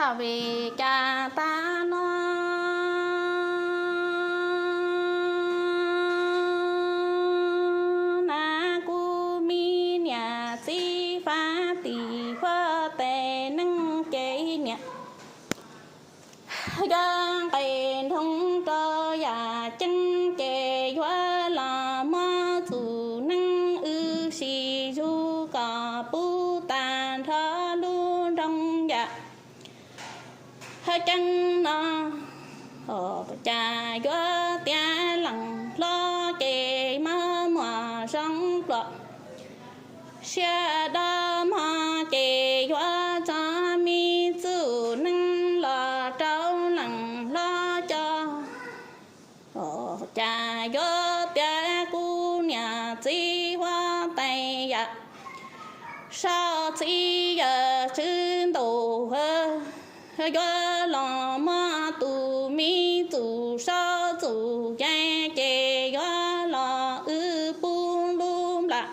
Vim cas tag no na kuv me niam txiv faib tim huab tais neeb ces niam yuav nqes nroog rau yam ceeb ces yuav los muab txum neeb wb sim zug kom puv tag nrho lub nroog yam ceeb no. Cas yuav tiav lees hlob ces maj muas zoo pluas siab dawb mog ces yuav tso me txum neeb los rau lees hlob coj. Cas yuav tiav kuv niam txiv huab tais yam saub txiv yawm tswv ntuj, yuav los muab tus me txum saub txum cai ces yuav los wb pub lub nplam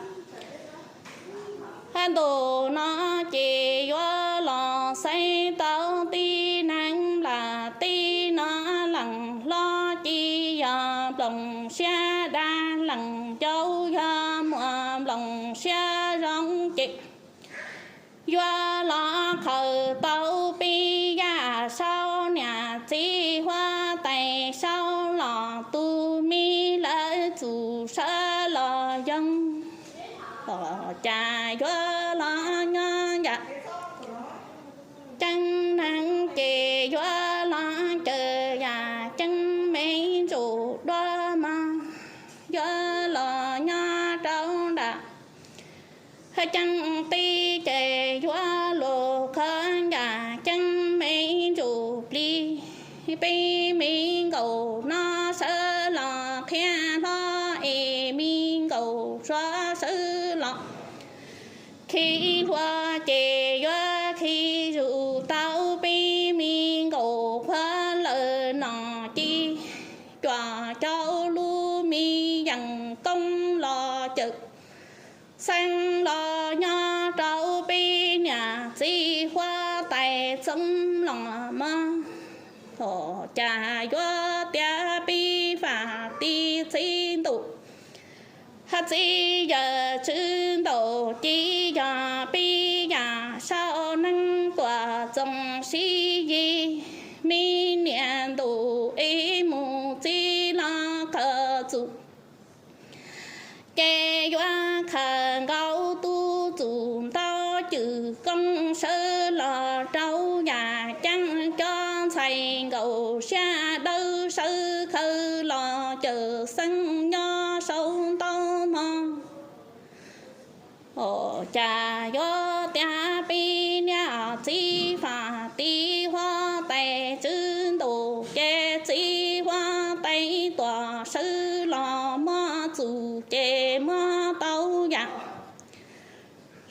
ntuj no ces yuav los xaiv tau tib neeg nplam tib no lees hlob ci yog nploos siab dab lees cauv yog muas nploos siab zoo ces yuav los khaws tau peb yam saub niam txiv huab tais saub los tus me lawv txum sawv los yoog. Cas yuav los nyob yam ceeb neeg ces yuav los cawm yam ceeb me ntsuj duab mog, yuav los nyob rau nram ceeb tij ces yuav los khaws yam ceeb me ntsuj plig. Peb me nkaus no sawv los qhia hlob es me nkaus suav sawv los khi hlua ces yuav khi zuj tau peb me nkaus qhuav lawm no ci cuam cov lub me yees koob los cawm xeeb los nyob rau peb niam txiv huab tais txoov los mog. Cas yuav tiav peb fam tib txiv ntuj, txiv yawm tswv ntuj ci yog peb yam saub neeb tuam txoos sib yig, me niam ntuj es mus txiv los khaws txum ces yuav khaws nkaus tus txum ntau cwm koob sawv los rau yam ceeb cov ntxhais nkaus siab dawb sawv khaws los cawm xeeb nyob saum ntau mog. Cas yuav tiav peb niam txiv fam tib huab tais tswv ntuj ces txiv huab tais tuam sawv los muab txum ces muab tau yam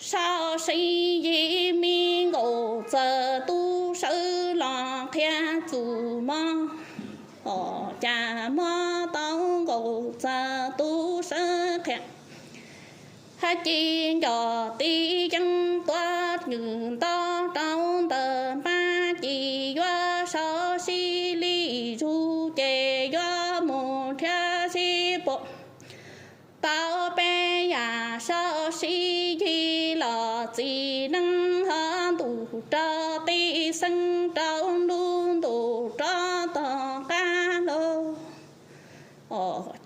saub sib yig, me nkaus txawm tub sawv los qhia txum mog. Cas muab tau nkaus txawm tub sawv qhia hab ci nco tib yeeb tuab nws nto rau ntawm npab ci yuav saub sib li zug ces yuav mus nrhiav sib puag tau peb yam saub sib yig los txiv neeb ho ntuj rau tib xeeb rau lub ntuj rov tog qab los.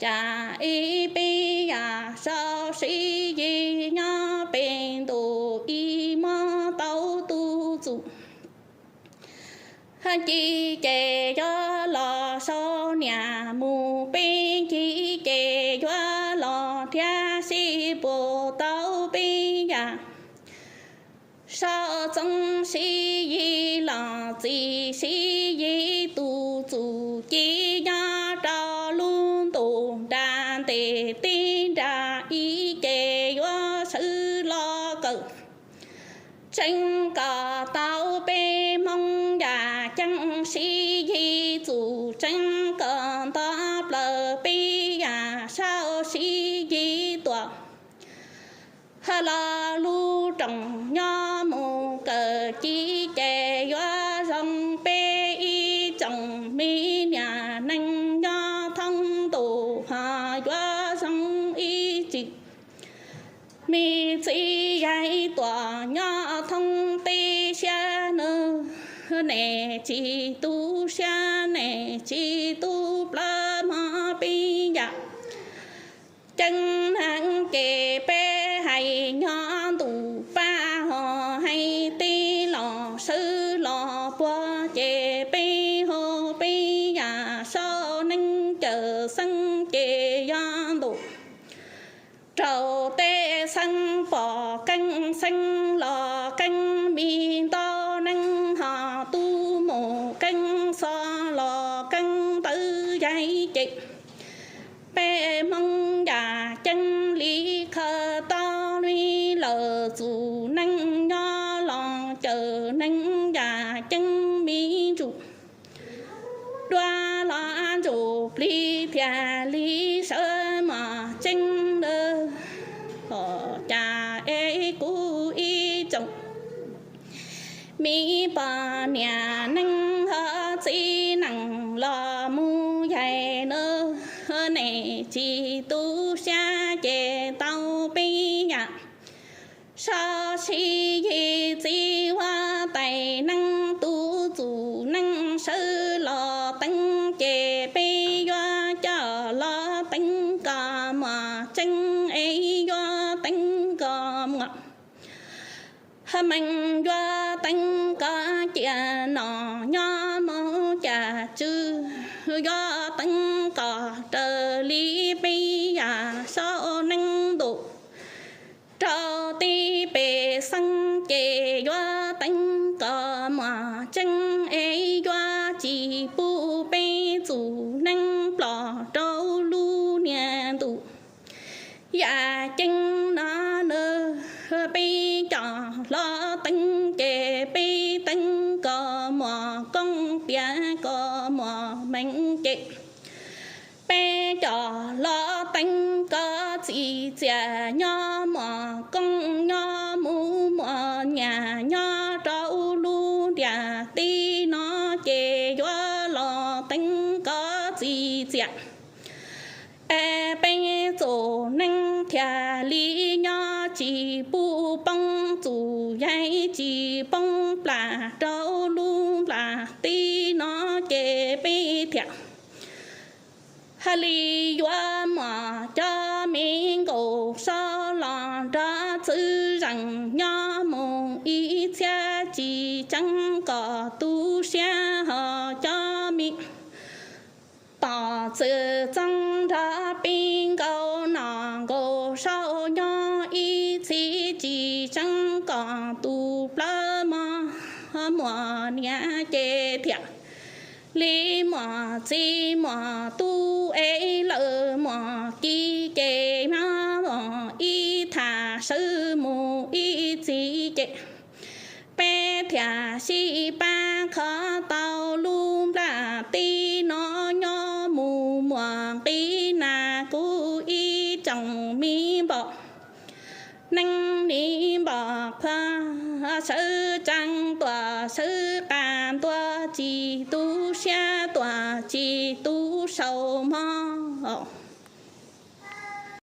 Cas ib peb yam saub sib yig nyob pem ntuj ib muab tau tub txum ci ces yuav los sau niam mus peb ci ces yuav los thiab sib puag tau peb yam saub txoov sib yig los txiv sib yig tus txum ci nyob rau lub ntuj nram ntes tib nram ib ces yuav sawv los kawm tseeb kom tau peb Hmoob yam ceeb sib yig txum tseeb kom nto plaws peb yam saub sib yig tuam hab los lub rooj nyob mus kawm ci ces yuav zoo tsis. Me txiv yaig tuaj nyob thoob teb siab nawb, nej tsis tu siab nej tsis tu plawv mog peb yam ceeb neeg ces peb hais nyob ntuj pab ho hais teb los sawv los puag ces peb ho peb yam saum neeg cawm xeeb ces yog ntuj rau tej xeeb pom keeb xeeb los keeb me nto neeg ho tub mus keeb xo los keeb ntawd yaig ces peb Hmoob yam ceeb li khaws tau li lawm txum neej nyob los cawm neeg yam ceeb me ntsuj dua los ntsuj plig thiaj li sawv mos tseeb lawm. Cas es kuv ib tsoom me poj niam neeg ho txiv neej los mus yaig nawb, nej tsis tu siab ces tau peb yam so sib yig txiv huab tais neeg tub txum neej sawv los teeb ces peb yuav coj los teeb kom mos tseeb es yuav teeb kom mos meej yuav teeb kom cia nom nyob mus cas tswv yuav teeb kom raws li peb yam saum neeg ntuj rau tib peb xeeb ces yuav teeb kom mos tseeb es yuav tsis pub peb txum neej ploj rau lub niag ntuj yam ceeb no nawb. Peb coj los teeb ces peb teeb kom mos koob tias kom mos meej ces peb coj los teeb kom txim txiaj nyob mus koob nyob mus muaj nyiaj nyob rau lub ntiaj teb no ces yuav los teeb kom txim txiaj es peb txum neej thiaj li nyob tsis pub poob txum yaig tsis poob plam rau lub ntiaj teb no ces peb thiaj li yuav muaj cov me nkauj so los nrog txwv zeej nyob mus ib txhiab tsis tseeb kom tu siab ho cov me pom txwv txooj nrog peb nkauj nom nkauj so nyob ib txhiab tsis tseeb kom tu plawv mog muaj niam ces thiaj li muaj txiv muaj tub es lawv muaj kiv ces nyob mus ib thaj sawv mus ib txhiab ces peb thiaj sib pab kho tau lub ntiaj teb no nyob mus muaj nqis nas kuv ib tsoom me npoj neeg li npoj qhuav sawv tsees tuaj sawv qas tuaj tsis tu siab tuaj tsis tu saum mog